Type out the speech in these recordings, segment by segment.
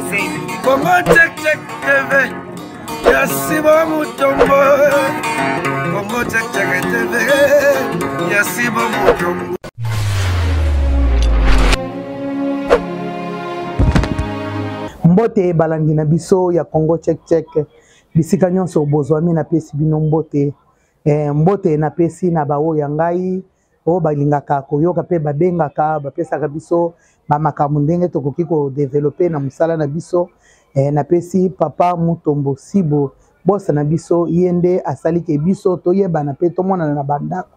Congo Check Check TV ya Sibo Mutombo. Congo Check Check TV ya Sibo Mutombo. Mbote balandi na biso ya Congo Check Check, bisika nyonso bozwami, napesi bino mbote. Mbote napesi na baoyo ya ngai oyo balingaka koyoka mpe babengaka, bapesaka biso bamakambo ndenge tokoki kodevelope na mosala na biso. Napesi papa Mutombo Sibo, bosa na biso, ye nde asali ke biso toyebana mpe tomonana na bandako.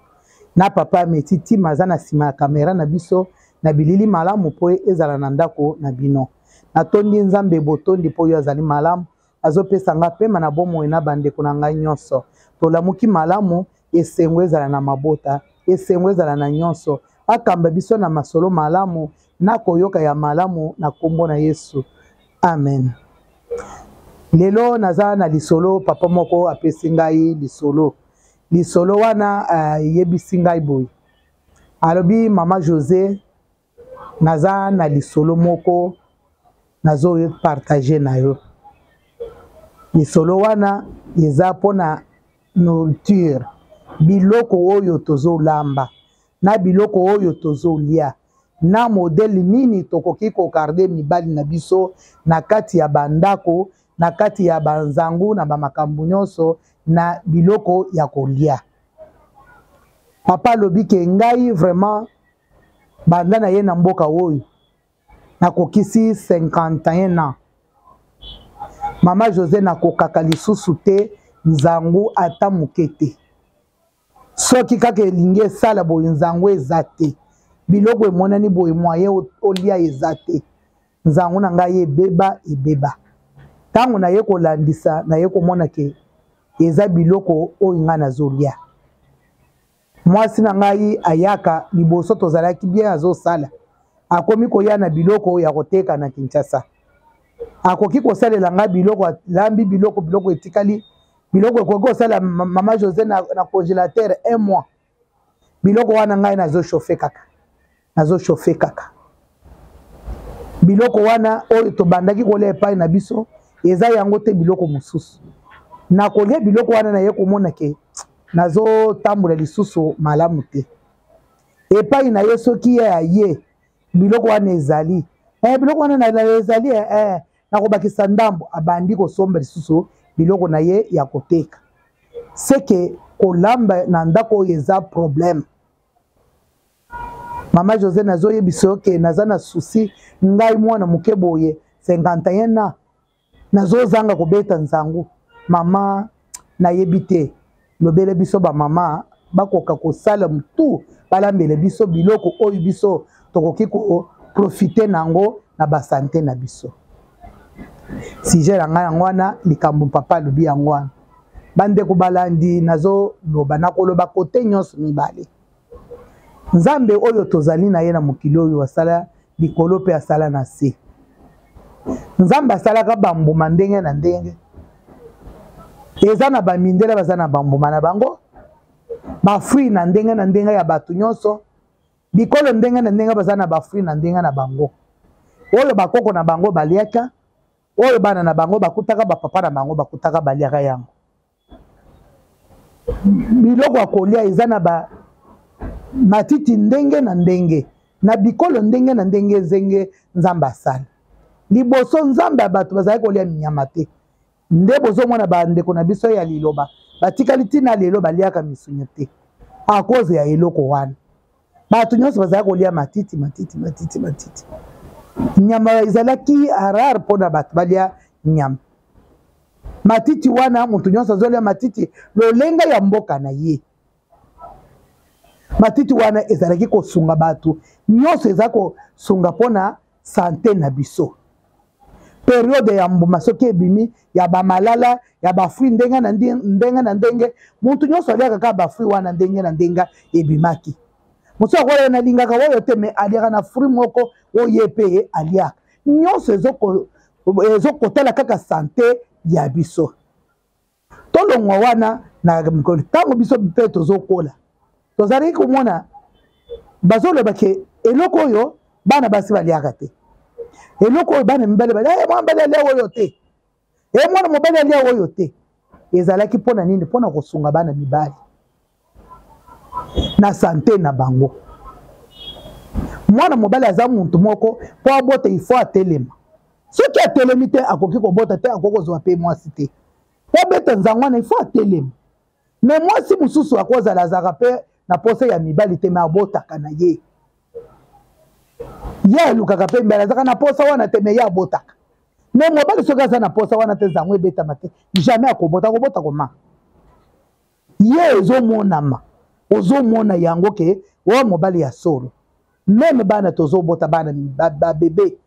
Na papa Meti Tima aza na nsima ya kamera na biso na bilili malamu mpo ezala na ndako na bino. Natondi Nzambe botondi mpo oyo azali malamu, azopesa nga pema na bomoi na bandeko na ngai nyonso. Tolamuki malamu, esengo ezala na mabota, esengo ezala na nyonso. Akamba biso na masolo malamu, na koyoka ya malamu na kombo na Yesu. Amen. Lelo naza na lisolo, papa moko apesi ngai lisolo. Lisolo wana ayebisi ngai boye. Alobi, mama José, naza na lisolo moko nazo partager na yo. Lisolo wana eza mpona nourriture, biloko oyo tozolamba na biloko oyo tozolia, na modèle nini tokoki kogarde mibali na biso na kati ya bandako, na kati ya banzangu, na bamakambo nyonso, na biloko ya kolia. Papa alobi ke ngai vraiment banda na ye na mboka oyo nakokisi 51 ans. Mama José, nakokaka lisusu te nzangu ata moke te. Soki kaka elingi esala boye, nzangu eza te, biloko emonani boye, moyen olia eza te, nzangu na ngai ebeba ebeba. Ntango naye kolandisa, naye komona ke eza biloko oyo ngai nazolia. Mwasi na ngai ayaka liboso, tozalaki bien, azosala, akomi koya na biloko ya koteka na Kinshasa. Akoki kosalela ngai biloko, alambi biloko, biloko etikali, biloko ekoki kosala mama José na congélateur un mois. Biloko wana ngai nazo chauffe kaka, nazo chauffe kaka biloko wana oyo tobandaki kolia epai na biso, eza yango te biloko mosusu. Nakolia biloko wana, naye komona ke nazotambola lisusu malamu te epai na ye. Soki ye aye, biloko wana ezali, biloko wana ezali, nakobakisa ndambo. Abandi kosomba lisusu biloko na ye ya koteka. Seke kolamba na ndako oyo eza problème. Mama José, nazoyebisa yo ke naza na souci. Ngai mwana moke boye, 51 ans, nazozanga kobeta nzangu. Mama, nayebi te, lobele biso bamama bakoka kosala tu, balambele biso biloko oyo biso tokoki koprofite nango na basante na biso. Sujet na ngai yango wana, likambo papa alobi yango wana. Bandeko balandi, nazoloba, nakoloba kote nyonso mibale. Nzambe oyo tozali na ye na mokili oyo asala likolo mpe asala na se. Nzambe asalaka bambuma ndenge na ndenge. Eza na bamindele baza na bambuma na bango, bafruit na ndenge na ndenge ya bato nyonso, bikolo ndenge na ndenge baza na bafruit na ndenge na bango, oyo bakoko na bango baliaka, oyo bana na bango bakutaka, bapapa na bango bakutaka, baliaka yango. Biloko ya kolia eza na ba matiti ndenge na ndenge, na bikolo ndenge na ndenge zenge Nzambe asala. Liboso Nzambe ya bato bazali kolia minyama te. Nde bozomona bandeko na biso ya liloba batikali ntina lelo baliaka misuni te à cause ya eloko wana. Bato nyonso bazali kolia matiti, matiti, matiti, matiti. Nyama ezalaki rare mpona bato balia nyama. Matiti wana, moto nyonso azolia matiti lolenga ya mboka na ye. Matiti wana ezalaki kosunga bato nyonso, eza kosunga mpona sante na biso. Periode ya mbuma soki ebimi, ya bamalala, ya bafruit ndenge na ndenge na ndenge, moto nyonso aliaka kaka bafruit wana ndenge na ndenge ebimaki. Mosusu akoya, nalingaka oyo te, me aliaka na fruit moko oyo ye mpe aliaka. Nyonso ezokotala kaka sante ya biso. Tolongwa wana na mikolo, ntango biso mpe tozokola, tozalaki komona bazoloba ke eloko oyo bana basi baliaka te. Eloko oyo bana mibali ba eh, mwana mobali alia oyo te, e mwana mobali alia oyo te, ezalaki mpo na nini? Mpo na kosunga bana mibali na sante na bango. Mwana mobali aza muntu moko mpo abota ifo atelema. Soki atelemi te akoki kobota te, akoki kozwa mpe mwasi te. Mpo abeta nzango wana ifo atelema. Me mwasi mosusu akozala azalaka mpe na posa ya mibali te, me abotaka na ye. Ye alukaka mpe mibali, azalaka na posa wana te, me ye abotaka. Me mobali soki aza na posa wana te, zango ebetama te, jamais akobota. Akobota koma ye ezomonama, ozomona yango ke oyo mobali ya solo. Meme bana tozobota bana babebe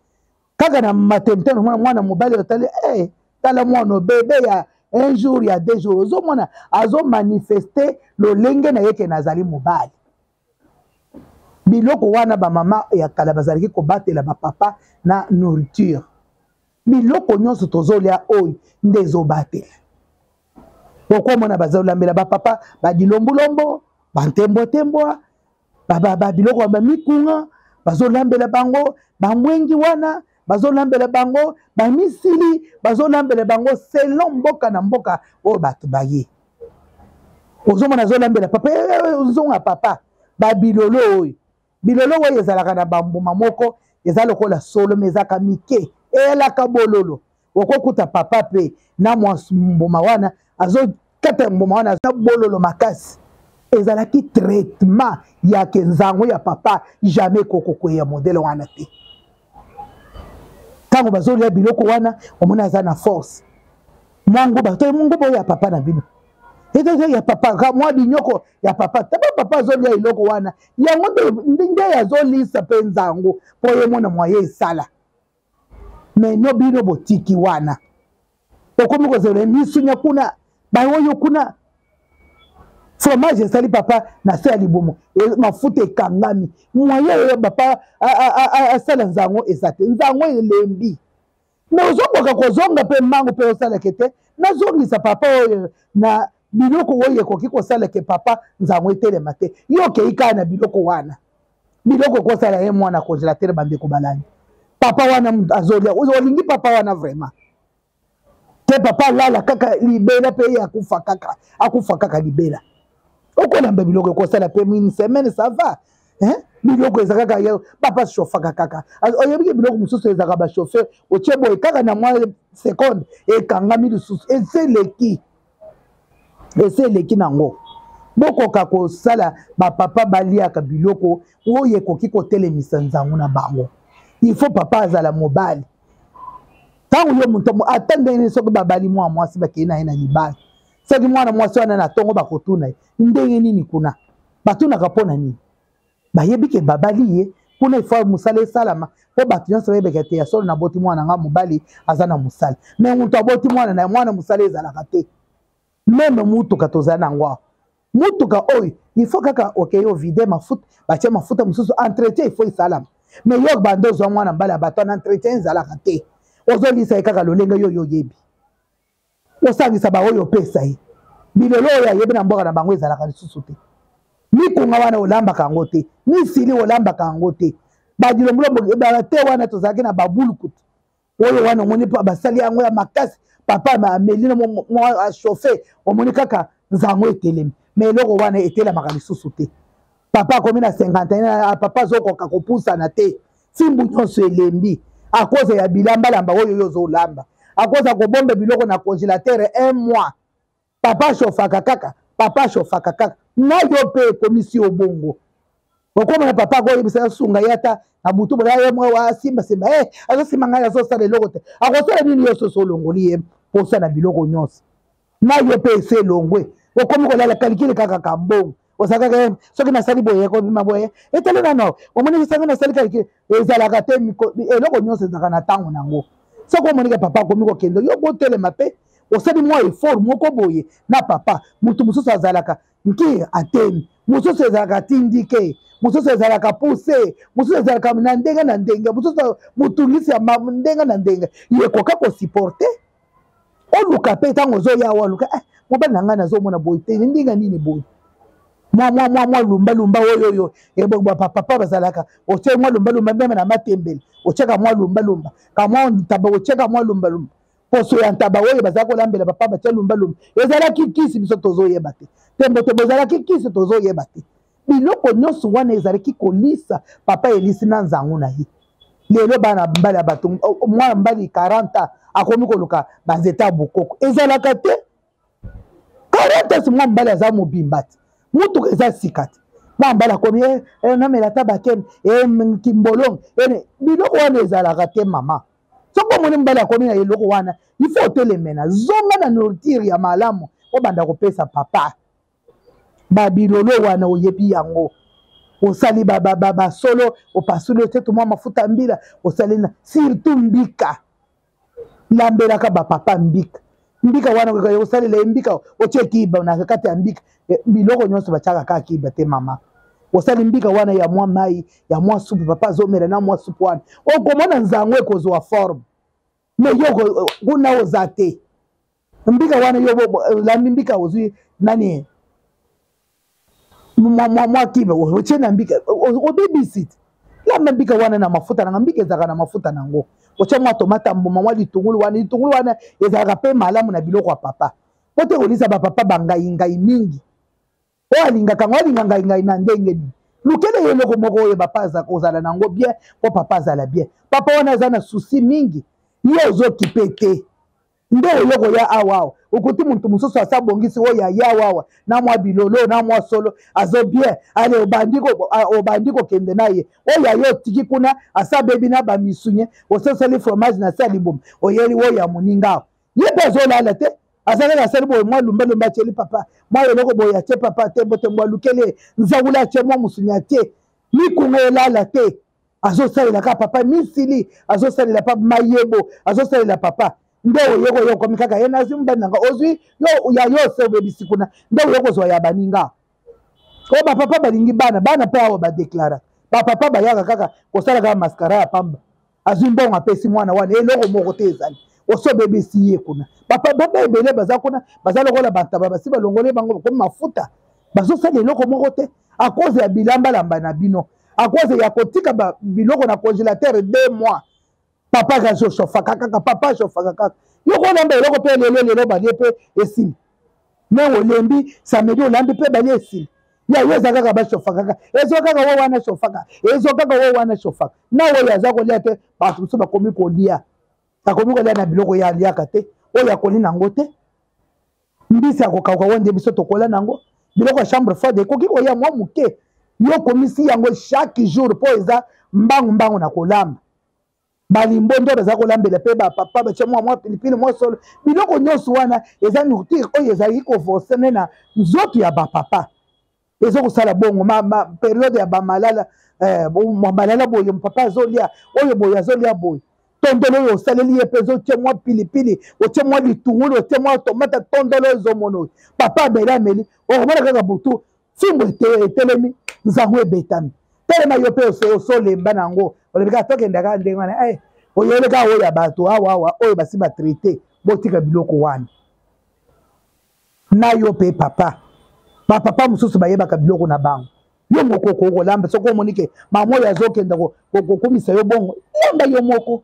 kaka na maternité, omona mwana mobali otali eh, tala mwana bebe ya un jour ya deux jours, ozomona azomanifeste lolenge na ye ke nazali mobali. Biloko wana bamama ya kala bazalaki kobatela bapapa na nourriture. Biloko nyonso tozolia oyo nde ezobatela. Okomona bazolambela bapapa badilombulombo, bantembwatembwa, babiloko ya bamikunga bazolambela bango, bambwengi wana bazolambela bango, bamisili bazolambela bango, selon mboka na mboka oyo bato baye. Ozomona azolambela papa, eh, eh, eh, ozonga papa babilolo oyo. Bilolo oyo ezalaka na bambuma moko eza lokola solo, me ezalaka mike, eyalaka bololo. Okokuta papa mpe na mwa mbuma wana azokata mbuma wana na bololo makasi. Ezalaki traitement ya kenzango ya papa, jamais kokokweya modele wana te. Ntango bazolia biloko wana, omoni aza na force. Mwa nguba to nguba oyo ya papa na bino, ete ya papa, mwa linyoko ya papa, taba papa azolia eloko wana, yango nde azolisa mpe nzango mpo ye mona mwaye esala. Me no bino botiki wana, okomi kozela misunya kuna, baoyo kuna fromage esali papa na se ya libumu, mafuta ekangami, mwaye oyo papa asala nzango eza te, nzango elembi. Me ozokoka kozonga mpe mango mpe osaleke te, nazongisa papa oyo na biloko oyo ekoki kosaleke papa nzango etelema te. Yo okei kaka na biloko wana, biloko ekosala ye mwana congélateur. Bandeko balandi, papa wana azolia, olingi papa wana vraiment te? Papa alala kaka libela mpe ye akufa kaka, akufa kaka libela. Okolamba biloko ekosala mpe une semaine, ça va, hein? Biloko eza kaka ye papa chauffaka kaka, oyebiki biloko mosusu ezalaka bachauffe, otie boye kaka na mwa seconde ekangami lisusu, ese eleki, ese eleki nango. Bokoka kosala bapapa baliaka biloko oyo ekoki kotelemisa nzango na bango. Il faut papa azala mobali. Ntango yo moto ata ndenge soki babali mwa mwasi, bakei na ye na libala, soki mwana mwasi wana na ntongo bakotuna ye ndenge nini kuna, batunaka mpo na nini? Bayebi ke babali ye kuna, ifo mosala esalama mpo bato nyonso bayebeka te ya solo naboti mwana nga mobali aza na mosala. Me moto aboti mwana na mwana, mosala ezalaka te. Meme mutuka tozali nango awa, mutuka oyo il faut kaka okei ovide mafuta, batie mafuta mosusu, entretien il faut esalama. Me yo banda ozwa mwana mbala ya bato wana, entretien ezalaka te, ozolisa ye kaka lolenge yo yo oyebi, osangisa baoyo opesa ye bilolo oyo ayebi na mboka na bango ezalaka lisusu te. Mikunga wana olambaka yango te, misili olambaka yango te, badilombolombo te wana tozalaki na babulukutu oyo wana omoni basali yango ya makasi, papa ameli na mwa achauffe, omoni kaka nzango etelemi. Me eloko wana etelemaka lisusu te. Papa akomi na 51, papa azokoka kopusana te, fimbu nyonso elembi akoza ya bilambalamba oyo yo ozolamba, akoza kobomba biloko na congélateur un mois, papa ashofaka kaka, papa ashofaka kaka na yo mpe ekomisi yo bongo. Okomona papa akoyebisa asunga ye ata na butu bola ye mwa asimbasimba, eh, azosimba ngai, azosala eloko te. Akosala nini? Yo soso olongoli ye mposa na biloko nyonso na yo mpe esi elongwe, okomi kolala kalikili kaka kambongo ozala kaka eh, soki nasali boye ekobima boye, etali nano omoni sango nasali kalikili ezalaka te. Eloko nyonso ezalaka na ntango nango. Soki omonike papa akomi kokende, yo kotelema mpe osali mwa effort moko boye na papa. Moto mosusu azalaka nki atemi, mosusu ezalaka tindike, mosusu ezalaka puse, mosusu ezalaka na ndenge na ndenge, mosusu motungisi ya ndenge na ndenge, yekoka kosupporte. Oluka mpe ntango ozoya awa, oluka eh, mobali na ngai nazomona boye te, ndenge nini boye? Mwa mwa mwa mwa lumba lumba oyo oyo ebongo papa bazalaka otie mwa lumba lumba meme na matembele otiaka mwa lumba lumba ka mwa ntaba otiaka mwa lumba lumba poso ya ntaba oyo bazala kolambela papa batia lumba lumba ezalaki kisi biso tozoyeba te tembo tembo ezalaki kisi tozoyeba te biloko nyonso wana ezalaki kolisa papa elisi na nzango na ye lelo bana mbali ya bato mwana mbali 40 ans akomi koluka banzete ya bokoko ezalaka te 40 ans mwa mobali aza mobimba te motuka eza sika te mwa mobali akomi eh, eh, namela ata bakene eh, kimbolongo eh, biloko wana ezalaka te mama soki omoni mobali akomi na eloko wana ifo otelemena zonga na nourriture ya malamu obanda kopesa papa babilolo wana oyebi yango osali basolo opasuli otie tumwa mafuta mbila osali na surtout mbika lambelaka bapapa mbika mbika wana osalela ye mbika otie kiba na kati ya mbika eh, biloko nyonso batiaka kaka kiba te mama osali mbika wana ya mwa mai ya mwa supu papa azomela na mwa supu wana okomona nzango ekozwa forme me yo kuna oza te mbika wana yo olambi mbika ozwi nani mwa kibe otie na mbika obebisi te lamba mbika wana na mafuta nanga mbika ezalaka na mafuta nango otya mwa tomata mbuma mwa litungulu wana litungulu wana ezalaka mpe malamu na biloko ya papa po te kolisa bapapa bangaingai mingi oyo alingaka yango alinga ngai ngai na ndenge nini lukele ye eloko moko oyo papa aza kozala na yango bien mpo papa azala bien papa wana aza na souci mingi ye ozokipe te nde oye koya awa awa okuti moto mosusu asa abongisi oyo aye awa awa na mwa bilolo na mwa solo azo bien ale obandi obandi kokende na ye oyo aye otiki kuna asa abebi na bamisunye ososoli fromage na se ya libumu oyeli oyo ya moninga awa ye mpe azolala te aza kaka asali boye mwa lumbalumba atyeli papa mwa eloko boye atye papa te botembo alukeli ye nzakula atye mwa mosuni atye mikunga elala te azosalela kaka papa misili azosalela papa mayebo azosalela papa nde oye koya okomi kaka ye nazwi mobali nanga ozwi yo ya yo ose obebisi kuna nde oye kozwa ya baninga oyo bapapa balingi bana bana mpe awa badeklara bapapa bayaka kaka kosala kaka mascara ya pamba azwi mbongo apesi mwana wana eloko moko te ezali osi obebisi ye kuna bapapa ebele baza kuna baza lokola bantaba basi balongoli bango bakomi mafuta bazosala eloko moko te a cause ya bilambalamba na bino a cause ya kotika biloko na congélateur deux mois papa azoshofaka kaka papa ashofaka kaka yo kolamba eloko mpe lelo lelo balie mpe esili me olembi samedi olambi mpe balie esili ya yo eza kaka bashofa kaka ezwa kaka wo wana shofaka ezwa kaka wo wana shofaka na oyo aza kolia te bato mosusu bakomi kolia akomi kolia na biloko ye aliaka te oyo akoli na yango te mbisi ya kokauka oyo nde biso tokola na yango biloko ya chambre froide ekoki koya mwa moke yo okomisi yango chaque jour mpo eza mbangu mbangu na kolamba balimbondo baza kolambela mpe bapapa batya mwa mwa pilipili mwa solo biloko nyonso wana eza nourriture oyo ezali kofonctionne na nzoto ya bapapa eza kosala bongo ma, ma periode ya bamalala eh, malala boye papa azolia oyo boye azolia boye tondolo oyo osaleli ye mpe ezotie mwa pilipili otie mwa litungulu otie mwa tomate tondolo ezomona oyo papa ameli ameli okomona kaka butu fimbo etelemi nzango ebetami telema yo mpe osolemba na yango olobi kaka tokenda kaka ndenge wana eh, oyeli kaka oyo ya bato awa awa oyo basi batraite botika biloko wana na yo mpe papa bapapa mosusu bayebaka biloko na bango yo moko okoki kolamba soki omoni ke mama oyo azokenda kokumisa yo bongo lamba yo moko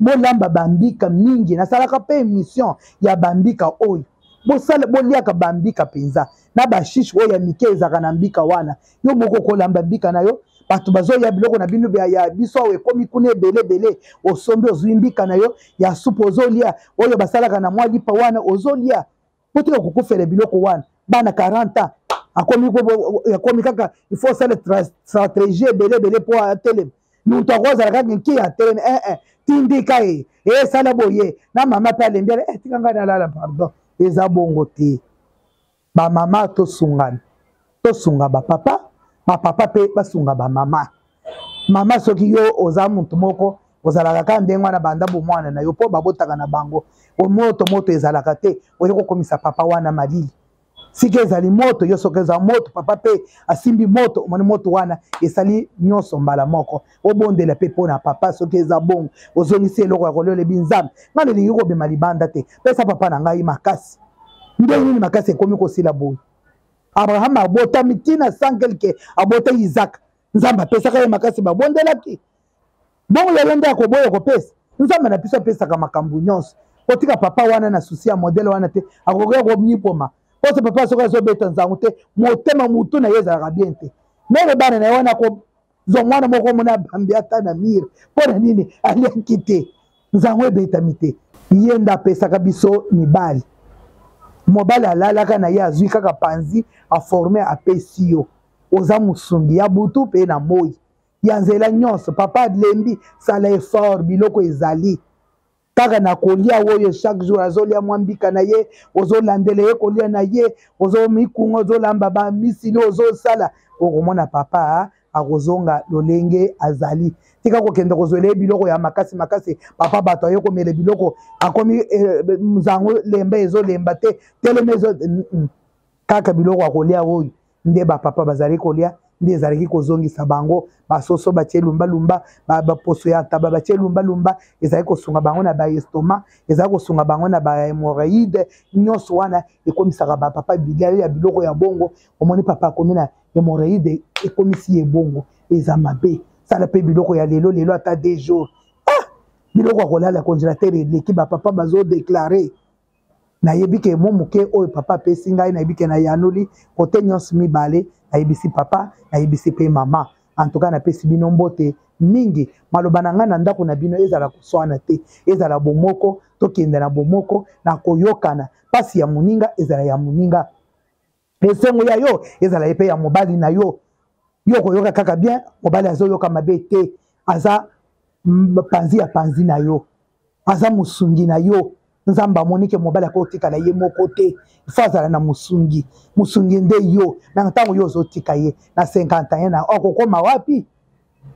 bolamba bambika mingi nasalaka mpe émission ya bambika oyo bosala boliaka bambika mpenza na bashishe oyo ya mike ezalaka na mbika wana yo moko okolamba mbika na yo bato bazoya biloko na bino ya biso awa ekomi kuna ebele ebele osombi ozwi mbika na yo ya supu ozolia oyo basalaka na mwa lipa wana ozolia botika kokufela biloko wana bana 40 ans akomi akomi kaka il faut osala stratégie ebele ebele mpo atelema moto akozala kaka nki atelemi eh, eh, tindika ye esala boye na mama mpe alembi ale eh, tika ngai nalala pardon eza bongo te bamama tosungana tosunga bapapa bapapa mpe basunga bamama mama soki yo oza motu moko ozalaka kaka ndenge wana banda bomwana na yo mpo babotaka na bango moto moto ezalaka te oye kokomisa papa wana malili sika ezali moto yo soki eza moto papa mpe asimbi moto omoni moto wana esali nyonso mbala moko obondela mpe mpo na papa soki eza bongo ozongisi eloko ya kolia olebi nzambe ngai nalingi kobima libanda te pesa papa na ngai makasi ndenge nini makasi ekomi kosila boye Abraham abotami ntina sans quelque abota Isaac. Nzambe apesaka ye makasi, babondelaki bongo ya ye nde akoboya kopesa. Nzambe na biso apesaka makambo nyonso. Kotika papa wana na susi ya modele wana te, akoki komiboma. Mposo papa soki azobeta nzango te, motema mutu na ye ezalaka bien te. Mere bana na ye wana akozwa mwana moko omona abambi ata na mire. Mpo na nini aliaki te? Nzango ebetami te. Ye nde apesaka biso mibali. Mobali alalaka na ye, azwi kaka panzi, aforme, apesi yo. Oza mosungi ya butu mpe na moi ya nzela nyonso. Papa alembi, sala effort, biloko ezali kaka na kolia oyo chaque jour azolia mwa mbika na ye, ozolandela ye kolia na ye, ozomikunga, ozolamba bamisili, ozosala, okomona papa akozonga lolenge azali. Tika kokende kozwela ye biloko ya makasi makasi. Papa bato aye komela biloko akomi nzango lemba ezolemba te, telema ezo kaka biloko ya kolia oyo nde bapapa bazali kolia, nde ezalaki kozongisa bango. Basoso batie lumbalumba, baposo ya ntaba batie lumbalumba, ezali kosunga bango na baestoma, ezali kosunga bango na bahemoroide. Nyonso wana ekomisaka bapapa bilia ya biloko ya bongo. Omoni papa akomi na hemoroide, ekomisi ye bongo, eza mabe. Sala mpe biloko ya lelo lelo, ata 2 jours. Biloko ya kolala congélateur eleki, bapapa bazodeklare. Nayebi ke mo moke oyo papa apesi ngai, nayebi ke nayanoli kote nyonso mibale. Nayebisi papa, nayebisi mpe mama. En tout cas napesi bino mbote mingi. Maloba na ngai na ndako na bino ezala koswana te, ezala bomoko, tokende na bomoko na koyokana. Pasi ya moninga ezala ya moninga, esengo ya yo ezala ye mpe ya mobali na yo. Yo koyoka kaka bien, mobali azoyoka mabe te, aza panzi ya panzi na yo, aza mosungi na yo. Nzambe amoni ke mobali akotikala ye moko te, fo azala na mosungi. Mosungi nde yo. Na ntango yo ozotika ye na 51 na okokoma wapi?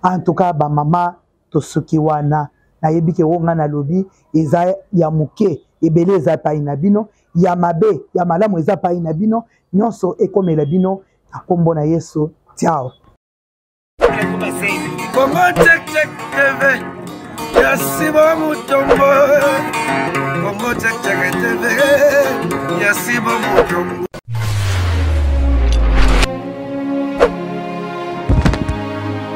En tout cas bamama, tosuki wana. Nayebi ke oyo ngai nalobi eza ya moke, ebele eza epai na bino, ya mabe ya malamu eza epai na bino, nyonso ekomela bino na nkombo na Yesu. Ciao. Congo Check Check TV ya Simon Mutombo. Congo Check Check TV ya Simon Mutombo.